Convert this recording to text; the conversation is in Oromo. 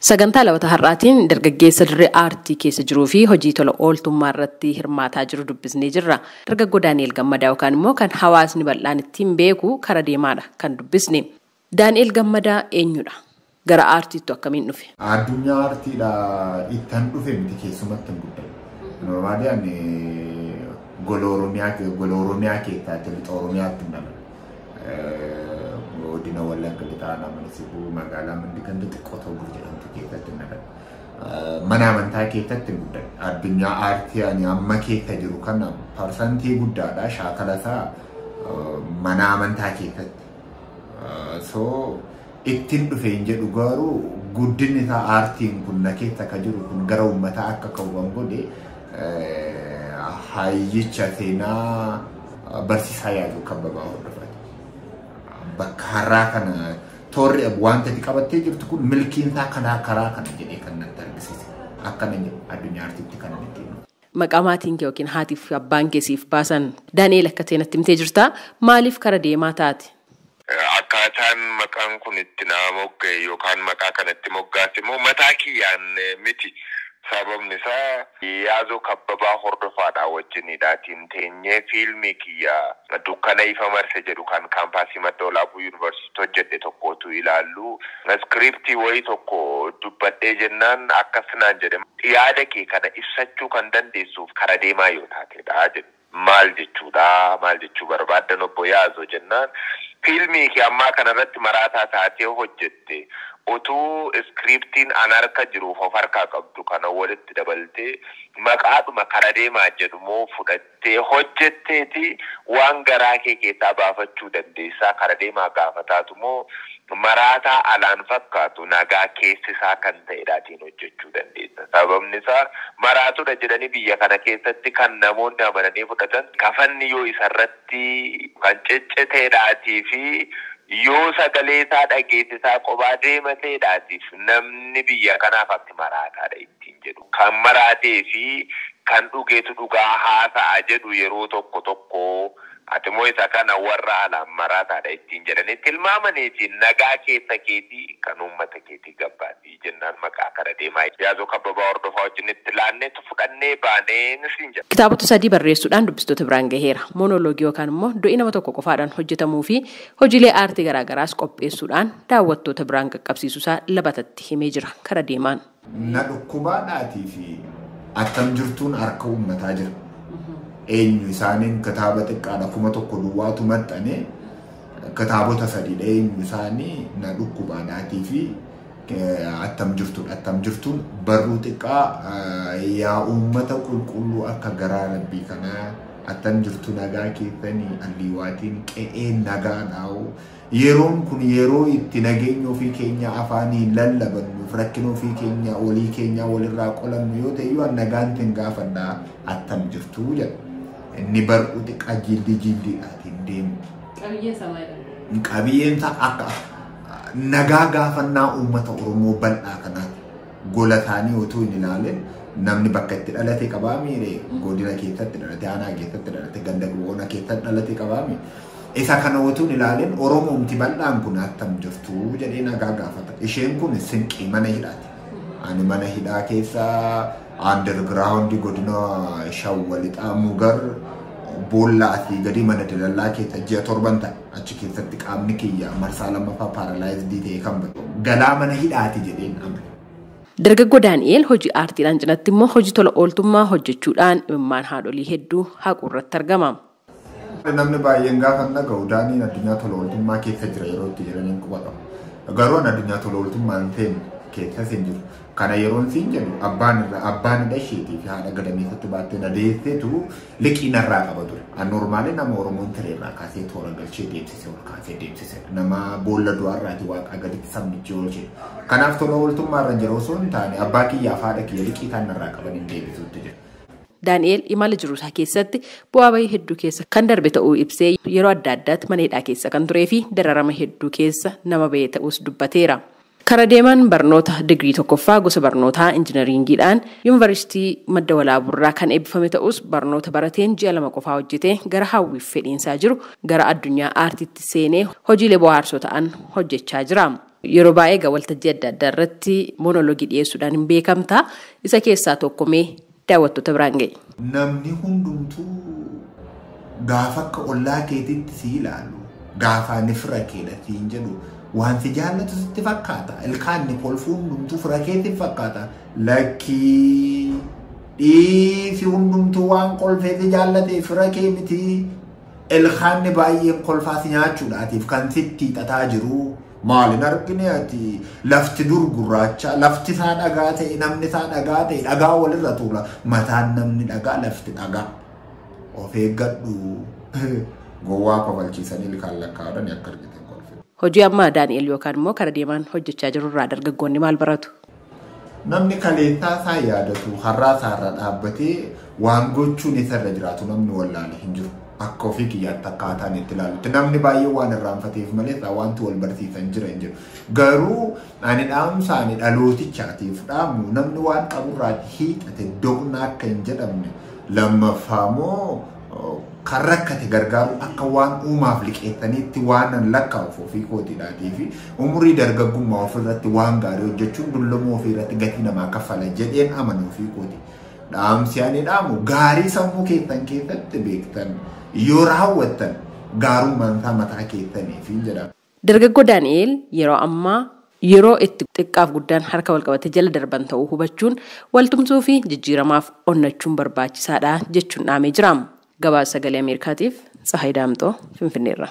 Sagantaa Labata har'aatiin dargaggeessa dirree aartii keessa jiruu fi hojii tola ooltummaa irratti hirmaataa jiru dubbisnee jirra. Dargaggoo Daani'el Gammadaa yookaan immoo kan hawaasni bal'aan ittiin beeku kara deemaadha kan dubbisne. Daani'el Gammadaa eenyudha? Gara aartiitti akkamiin dhufe? Addunyaa aartiidha ittan dhufe miti, keessumatti hin guddate. Normally ani gola Oromiyaa keessaatti, lixa Oromiyaatti hin dhaladhe. Godina Wallagga Lixaa Aanaa Sibuu, magaalaa Mandii ganda xiqqoo ta'uu jedhamtu keessatti hin dhaladhe. Mana amantaa keessatti hin guddadhe. Addunyaa aartii ani amma keessa jiru kana parsantii guddaadha. Shaakala isaa mana amantaa keessatti. So ittiin dhufe hin jedhu, garuu guddinni isaa aartiin kun na keessa akka jiru kun gara uummataa akka ka'uwan godhe hayyicha seenaa barsiisaa Yaazoo Kabbabaa hordofate. Bakka har'aa kana toorri wanta ati qabattee jirtu kun milkiin isaa kanaa karaa kana jedhee kan natti argisiise. Akkana jedhu addunyaa aartiitti kan ittiin. Maqaa maatiin kee yookiin haatiif abbaan kee siif baasan Daani'el akka ta'e natti himtee jirta. Maaliif kara deemaa taate? Akkaataan maqaan kun itti nama mogga'e yookaan maqaa kanatti moggaase immoo mataa kiyyaan miti. Sababni isaa Yaazoo Kabbabaa hordofaadha wajjinidhaatiin teenyee fiilmii kiyya Dukkana Ifa Marse jedhu kan kaampaasii Madda Olaabuu Yuunivarsiitii hojjedhe tokkotu ilaallu. Iskiriiptii wayii tokko dubbadhee jennaan akkas naan jedhe, "Yaada kee kana ibsachuu kan dandeessuuf kara deemaa yoo taatedha," jedhe. "Maal jechuudha? Maal jechuu barbaaddan, obbo Yaazoo?" jennaan, "Fiilmii kee ammaa kanarratti maraataa taatee hojjette. Utuu iskiriiptiin an harka jiruuf of harkaa qabdu kana walitti dabaltee maqaadhuma kara deemaa jedhumoo fudhattee hojjetteeti waan garaa kee keessaa baafachuu dandeessaa. Kara deemaa gaafataatu moo maraataa alaan fakkaatu nagaa keessisaa kan ta'edhaatiin hojjechuu dandeessa. Sababni isaa maraatudha jedhanii biyya kana keessatti kan namoonni amananii fudhatan kafanni yoo isarratti kan cicciteedhaatii fi yoo sagalee isaa dhageessisaa qobaa deema ta'edhaatiif namni biyya kanaaf ati maraataadha ittiin jedhu. Kan maraatee fi kan dhugeetu dhugaa haasa'a jedhu yeroo tokko tokko, ati immoo isa kana warra alaan maraataadha ittiin jedhanii tilmaamaniitiin nagaa keessa keetii kan uummata keetii gabbaatii," jennaan maqaa kara deemaa Yaazoo Kabbabaa hordofaa wajjin itti laanneetu fudhannee baanee siin jedha. Kitaabota sadii barreessuudhaan dubbistoota biraan gaheera. Moonoloogii yookaan immoo do'ii nama tokko qofaadhaan hojjetamuu fi hojiilee aartii garaagaraas qopheessuudhaan daawwattoota biraan qaqqabsiisuusaa labatatti himee jira. Kara deemaan. Na dhukkubaadhaatii fi attam jirtuun harka uummataa jira. Eenyu isaaniin kitaaba xiqqaadha, 1000 duwwaatu maxxanee, kitaabota sadiidha. Eenyu isaanii na dhukkubaadhaatii fi attam jirtuudha. Attam jirtuun barruu xiqqaa, yaa uummata qulqulluu akka garaa rabbii kanaa, attam jirtu, nagaa keessanii, alliiwaatiin qe'ee nagaa dhaa'u. Yeroon kun yeroo itti nageenya ofii keenya afaaniin lallabannuuf rakkina ofii keenya olii keenya walirraa qolannu yoo ta'e iyyuu nagaan tin gaafadhaa, attam jirtu jedha. Inni bar'uu xiqqaa jildii jildiidhaatiin deemu. Qabiyyeen isaa akka nagaa gaafannaa uummata Oromoo bal'aa kanaati. Gola isaanii otoo hin ilaalin namni bakka itti dhalate qabaa miire, godina keessatti dhalate, aanaa keessatti dhalate, ganda ona keessatti dhalate qabaa miire. Isa kana otoo hin ilaalin Oromoomti bal'aan kun attam jirtu jedhee nagaa gaafata. Isheen kun sinqii mana hidhaati. Ani mana hidhaa keessa underground godina Shawwa Lixaa Mugar boolla asii gadi mana dalallaa keessa ji'a 7 ta'e. Achi keessatti qaamni kiyya marsaa lammaffaa paralyzed ta'e kan ba'e. Galaa mana hidhaati jedheen amane. Dargaggoo Daani'el hojii aartiidhaan cinatti immoo hojii tola ooltummaa hojjechuudhaan imimmaan haadholii hedduu haquu irratti argama. Namni baay'een gaafa dhaga'u Daaniin addunyaa tola ooltummaa keessa jira yeroo itti jedhaniin quba qaba. Garuu ani addunyaa tola ooltummaa hin seenne, keessas hin jiru. Kana yeroon siin jedhu abbaan irraa abbaan hidha isheetii fi haadha gadameessatti baattee na deesseetu liqii narraa qaba ture. An normally nama Oromoon tireerraa kaasee toora galchee deemsisee ol kaasee deemsise. Nama boolla du'aarraati waaqaa gaditti sabnichi oolche. Kanaaf tola ooltummaa irra jira osoo hin taane abbaa kiyyaaf haadha kiyya liqii isaan narraa qaban hin deebisuutti jira. Daani'el imala jiruusaa keessatti bu'aa bahii hedduu keessa kan darbe ta'uu ibsee, yeroo adda addaatti mana hidhaa keessa kan turee fi dararama hedduu keessa nama bahee ta'us dubbateera. Kara deemaan barnoota digirii tokkoffaa gosa barnootaa injinariingiidhaan yuunivarsiitii Madda Walaaburraa kan eebbifame ta'us, barnoota barateen ji'a 2 qofaa hojjetee gara hawwiif fedhiinsaa jiru gara addunyaa aartiitti seenee hojiilee bohaarsoo ta'an hojjechaa jira. Yeroo baay'ee egaa waltajjii adda addaa irratti moonoloogii dhiyeessuudhaan hin beekamta. Isa keessaa tokko mee daawwattoota biraan ga'e. Namni hundumtuu gaafa akka ollaa keetitti si ilaalu, gaafa ani fira keedha siin jedhu, wanti jaallatu sitti fakkaata. Ilkaanni kolfuu hundumtuu fira keetti fakkaata. Lakkii, dhiisi, hundumtuu waan kolfeeti jaallate fira kee miti. Ilkaanni baay'een kolfaas nyaachuudhaatiif kan sitti hiixataa jiru. Maalin argine ati? Lafti dur gurraacha, lafti isaa dhagaa ta'e, namni isaa dhagaa ta'e, dhagaa walirra tuula. Mataan namni dhagaa, lafti dhagaa. Of eeggadhu. Gowwaa kofalchiisanii ilkaan lakkaa'uudhaan akka argite kolfe. Hojii ammaa Daani'el yookaan immoo kara deemaan hojjechaa jirurraa dargaggoonni maal baratu? Namni kaleessaa isaa yaadatu har'aa isaarra dhaabbatee waan gochuun isarra jiraatu namni wallaale hin jiru. Akka ofii kiyyaatti akkaataan itti ilaalutti namni baay'ee waan irraanfateef malee wanti wal barsiisan jira hin jiru. Garuu ani dhaamsa ani dhalootichaatiif dhaamu, namni waan qaburraati hiixate doqna akka hin jedhamne, lammaffaa immoo kan rakkate gargaaru akka waan uumaaf liqeessaniitti waan nan lakkaa'uuf ofii kootiidhaatii fi umurii dargaggummaa ofirratti waan gaarii hojjechuun dullummaa ofii irratti gatii namaa kaffala jedheen amanu ofii kooti. Dhaamsi ani dhaamu, gaarii sammuu keessan keessatti beektan yoo raawwattan gaarummaan isaa mataa keessaniif jedhama. Dargaggoo Daani'el yeroo ammaa yeroo itti xiqqaaf guddaan harka walqabatee jala darban ta'uu hubachuun waltumsuu fi jijjiiramaaf onnachuun barbaachisaadha jechuun dhaamee jira. Gabaasa Sagalee Ameerikaatiif Tsahaay Daamxoo, Finfinneerra.